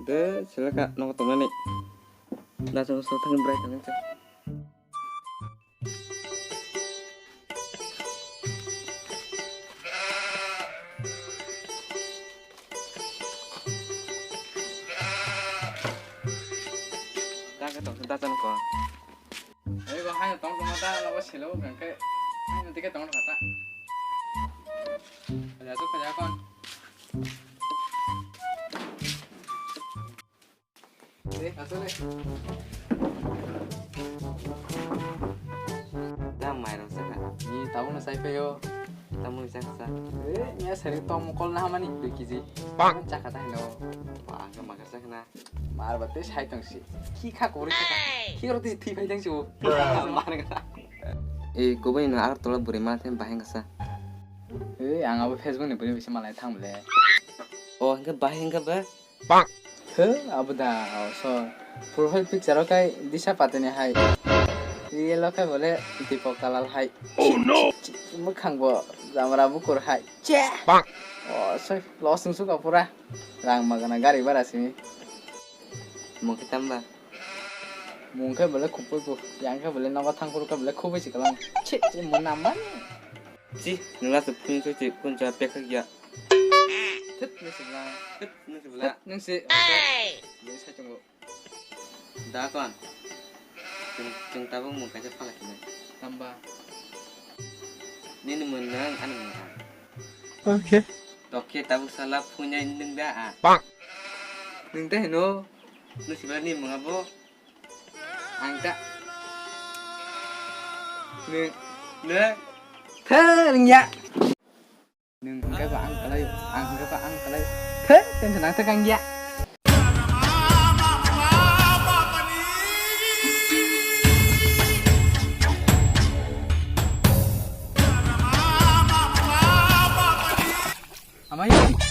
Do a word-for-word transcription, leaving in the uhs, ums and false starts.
De, seleka nogo tongnani. Da, chwng so thangni bwrai tongwi kha. Da, khe tong, da, chwng ko. Ego, haino tong tongma da, nogo selo, hwnkhe haino tike tong kha ta. Khaja su, khaja kon. Eh, asole. Da, mairok sakha. Ni tabukno sai phaio. Tamoni sakha sa. Eh, nya sari tong mokol na hamani dui kiji. Bang. Chakha ta hino. Bang, khe makar sakha na. Mar ba tei sai tong si. Khi kha kori kha. Khi ro tei thwi phai tang si bo. Mar kha. Eh, kubui no Agartala bwrwi ma the bahai kha sa. Eh, ang abo Facebook ni bwrwi bisa malai thang bole. Oh, hingke bahai hingke ba? He, abo da, oh, so. Profile picture o kai disa patini hai. Real o kai bole Deepak Dalal hai. Oh no! Mwkhang bo jamra bukur hai. Che! Oh, so, loss wng suka pura. Rang magana gari bara simi. Mungke tamba? Mungke bole khupui bu. Yang ke bole nogo thang puru ke bole khupui si kalang. Che, che, mo naman. Chi, nungla se phun se chi, kun cha pekha ya. Thit, nung si bla. Thit, nung si bla. Thit, nung si. Hey! Nung sa chungo. Da kon. Chwng, chwng tabuk mung kaisa phala khinai. Tamba. Nini mung nang, ani mung ang. Okay. Tokhe tabuk sala phunya nung da a. Bang. Nung da hino. Nung si bla ni mung abo. Ang da. Nung, nung. Tha, nung ya. Nung hingke ba ang kalai, ang hingke ba ang kalai. He, tension ang tekang ya. Amai.